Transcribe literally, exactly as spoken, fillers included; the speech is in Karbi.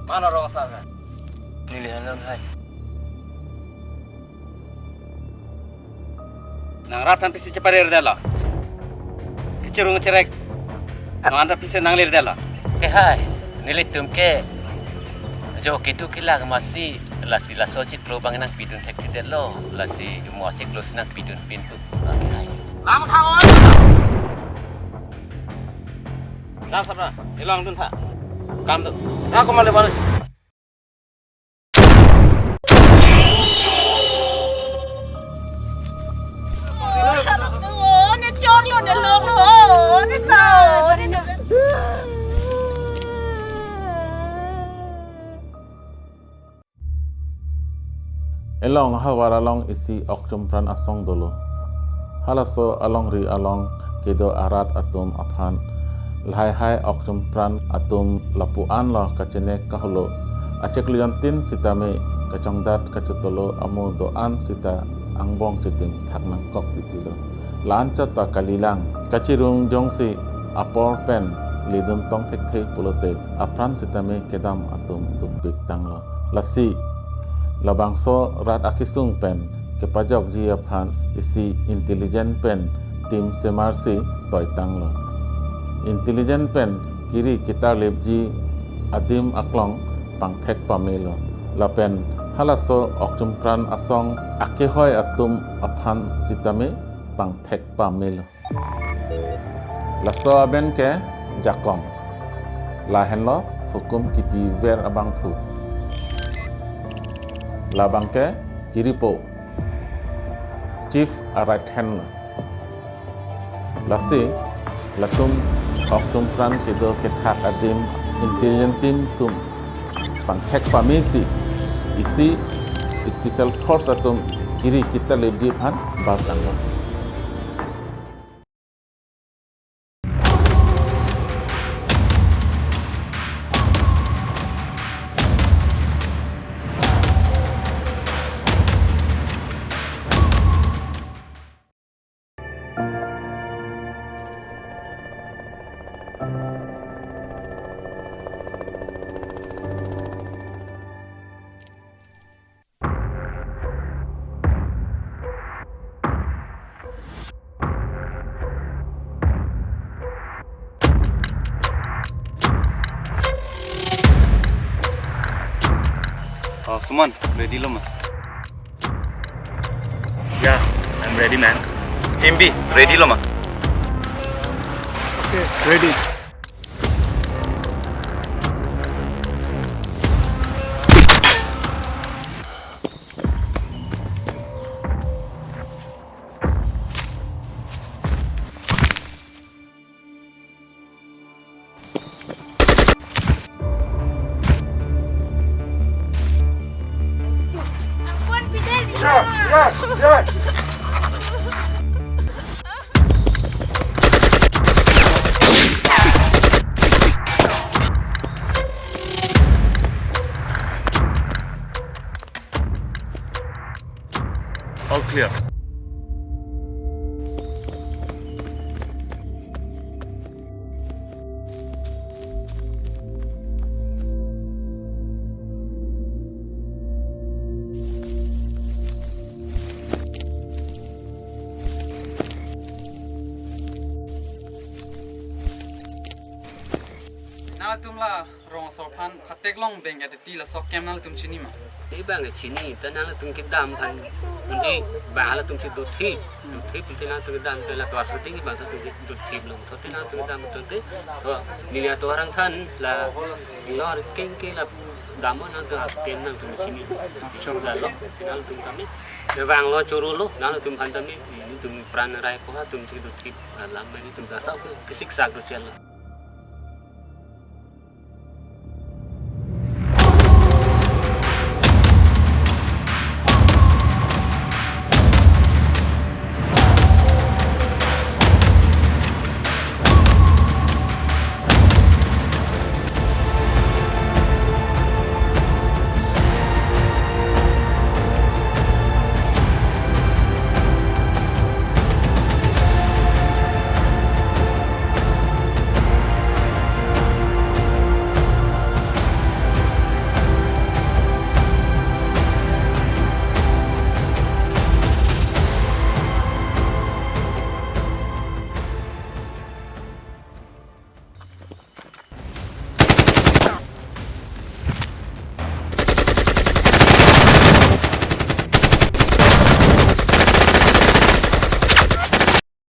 Mano rong asar ka? Neli anon hai. Nang rat aphan pisi cheparir detlo. Kechirung cherek. Nang anta pisi nanglir detlo. Ke hai. Nelitum ke jo kedo kelak masi lasi laso chiklo abang nangpidun thekthedetlo. Lasi mo chiklo si nangpidun pintu. Ke hai. Lam thang oi. Lam sabra, ilong dun tha. Kam tu. Ra ko male bana. Elong ahavar along isi okchumpran asong dolo. Halaso alongri along kedo arat atum aphan lahai hai okchumpran atum lapu-an lo kachenek kaholo. Achiklo jontin sitame kachongdat kachotolo amo do-an sita angbong chitim thak nangkok titilo. La-an chot ta kalilang. Kachirung jongsi apor pen ledun tong thekthe pulote apran sitame kedam atum dukpik tanglo. Lasi labangso rat akesung pen kepajokji aphan isi intelligence pen tim semarsi toi tanglo. Intelligence pen kiri ketarlepji adim aklong pangthek pamelo. Lapen halaso okchumpran asong akehoi atum aphan sitame pangthek pamelo. Laso aben ke jakong. Lahenlo hukum kipiver abangphu. Labang ke kiripo. Chief a right hand lo. Lasi latum okchumpran kedo kethak adim intelligence team atum pangthek pamesi isi special force atum kiri ketarlepji aphan bar tanglo. Oh, Suman, ready lo ma? Yeah, I'm ready, man. Team B, ready lo ma? Okay, ready. All clear. Nangtum la rong asor aphan phateklong beng aditi laso akam nangtum chini ma? Ke bang chini, ta nangtum kedam aphan. Undi bang latum si dothe, dothe pulote nangtum kedam, ta la tovar soti ke bang latum si dothe long. Thote nangtum kedam pulote, oh, neli atovar angthan la lor kengke la dam nangtum akam nangtum chini. Choro dalo, nangtum kami. Ya bang lo choro lo, nangtum aphan tame, nangtum pran rai po ha, tum si dothe alam, nangtum ta sa ke siksa do chelo.